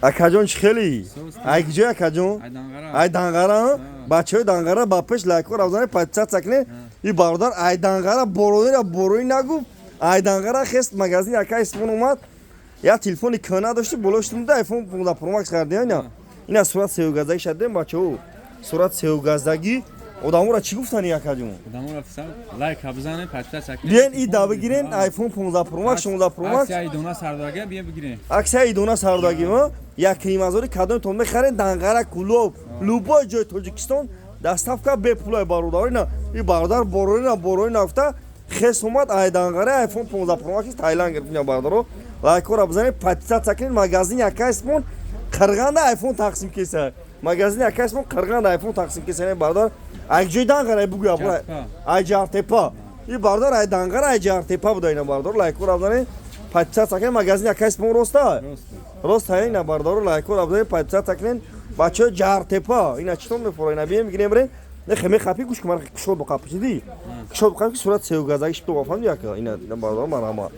Акаҷон, чӣ хели? Ай киҷой, акаҷон? Ай Данғара. Бачаҳои Данғара, ба пеш лайкҳоро бизанед, подписаться кунед. И бародар ай Данғара бородира борои нагуфт. Ай Данғара хест, магазин ака Исмон омад. Як телефони кӯна дошти, боло шудум, iPhone 15 Pro Max хариди. Ина сурат сеюгаздагӣ шадем, бачаҳо, сурат сеюгаздагӣ. Одаморо чӣ гуфтани, акаҷон? Одаморо лайк бизанед, подписаться кунед. Биен, ида бигирен iPhone 15 Pro Max, 16 Pro Max. Аксия идона сардага, бия бигирен. Аксия идона сардагӣ, 1,5 ҳазори кадомтон мехарен, Данғара, Кулоб, любой ҷои Тоҷикистон доставка бепулай, бародар. Ина и бародар борорина борои нафта хес омад, ай Данғара iPhone 15 Pro Max Тайланд гирифт. Ина, бародаро, лайкҳоро бизанед, подписаться кунед. Магазин ака Исмон Қирғанда iPhone тақсим кеса. Магазини ака Исмон Қирғанда iPhone тақсим кеса. Бародар, ай ҷои Данғара бугӯя? Ай Ҷартепа. И бародар ай Данғара, ай Ҷартепа буда. Ина, бародар, лайкҳоро бизанед, подписаться кунед. Магазини ака Исмон роста, рост. Ина, бародаро, лайкҳоро бизанед, подписаться кунед. Бачаҳои Ҷартепа, ина читон мефора. Ина бием, бигирем, бирем. Нехе мехапи, гӯш кун, кушод боқапи, чиди кушод боқапи, сурат сеюгазаги шибто, фаҳмиди, ака? Ина, бародар, марҳамат.